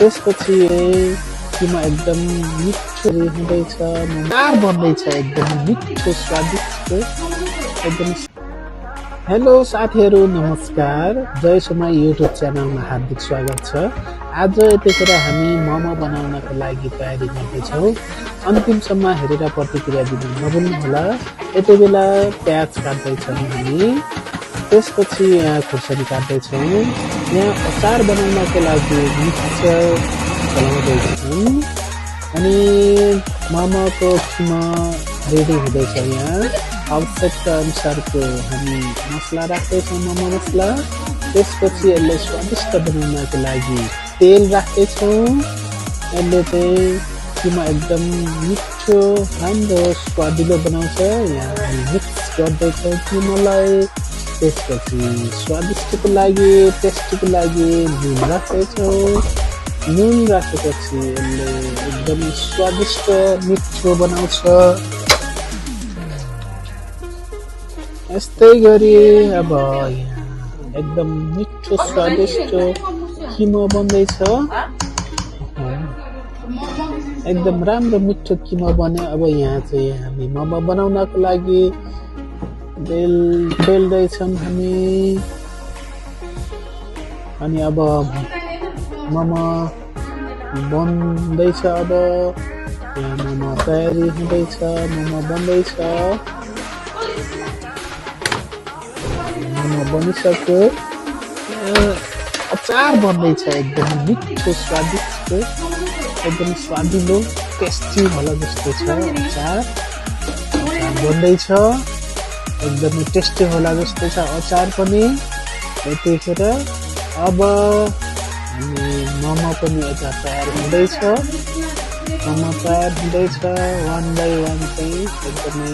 त्यसपछि किमा एकदम मिठो हुँदैछ, मजार बन्दैछ, एकदम मिठो स्वादिष्ट एकदम। हेलो साथीहरू, नमस्कार। जय सुमाई युट्युब च्यानलमा हार्दिक स्वागत छ। आज यतिखेर हामी मोमो बनाउनको लागि तयारी गर्दैछौँ। अन्तिमसम्म हेरेर प्रतिक्रिया दिनु नभुल्नुहोला। यति बेला प्याज काट्दैछौँ हामी, त्यसपछि यहाँ खुर्सानी काट्दैछौँ। यहाँ अचार बनाउनको लागि मिक्सर चलाउँदैछौँ अनि मोमोको किमा रेडी हुँदैछ। यहाँ आवश्यकता अनुसारको हामी मसला राख्दैछौँ, मोमो मसला। त्यसपछि यसलाई स्वादिष्ट बनाउनको लागि तेल राख्दैछौँ। यसले चाहिँ किमा एकदम मिठो राम्रो स्वादिलो बनाउँछ। यहाँ हामी मिक्स गर्दैछौँ किमालाई। त्यसपछि स्वादिष्टको लागि, टेस्टीको लागि नुन राख्दैछौँ। नुन राखेपछि यसले एकदम स्वादिष्ट मिठो बनाउँछ। यस्तै गरी अब यहाँ एकदम मिठो स्वादिष्ट किमा बन्दैछ। एकदम राम्रो मिठो किमा बन्यो। अब यहाँ चाहिँ हामी मोमो बनाउनको लागि तेल पेल्दैछौँ हामी। अनि अब मोमो बन्दैछ। अब यहाँ मोमो तयारी हुँदैछ, मोमो बन्दैछ। मोमो बनिसक्यो। अचार बन्दैछ, एकदम मिठो स्वादिष्ट एकदम स्वादिलो टेस्टी होला जस्तो छ। अचार बन्दैछ, एकदमै टेस्टी होला जस्तो छ अचार पनि। यतिखेर अब मोमो पनि यता तयार हुँदैछ। मोमो तयार हुँदैछ, वान बाई वान चाहिँ एकदमै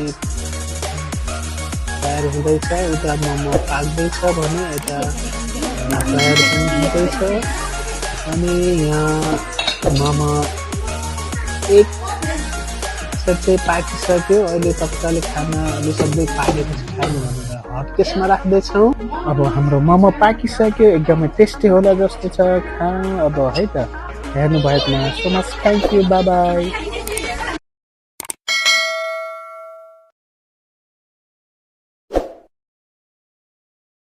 तयार हुँदैछ। उता मोमो पाक्दैछ भने यता तयार पनि हुँदैछ। अनि यहाँ मोमो एक चाहिँ पाकिसक्यो। अहिले तपाईँले खाना अहिले सबै पाकेपछि खानु भनेर हटकेसमा राख्दैछौँ। अब हाम्रो मोमो पाकिसक्यो, एकदमै टेस्टी होला जस्तो छ। अब है त, हेर्नु भएकोमा so much thank you, by by.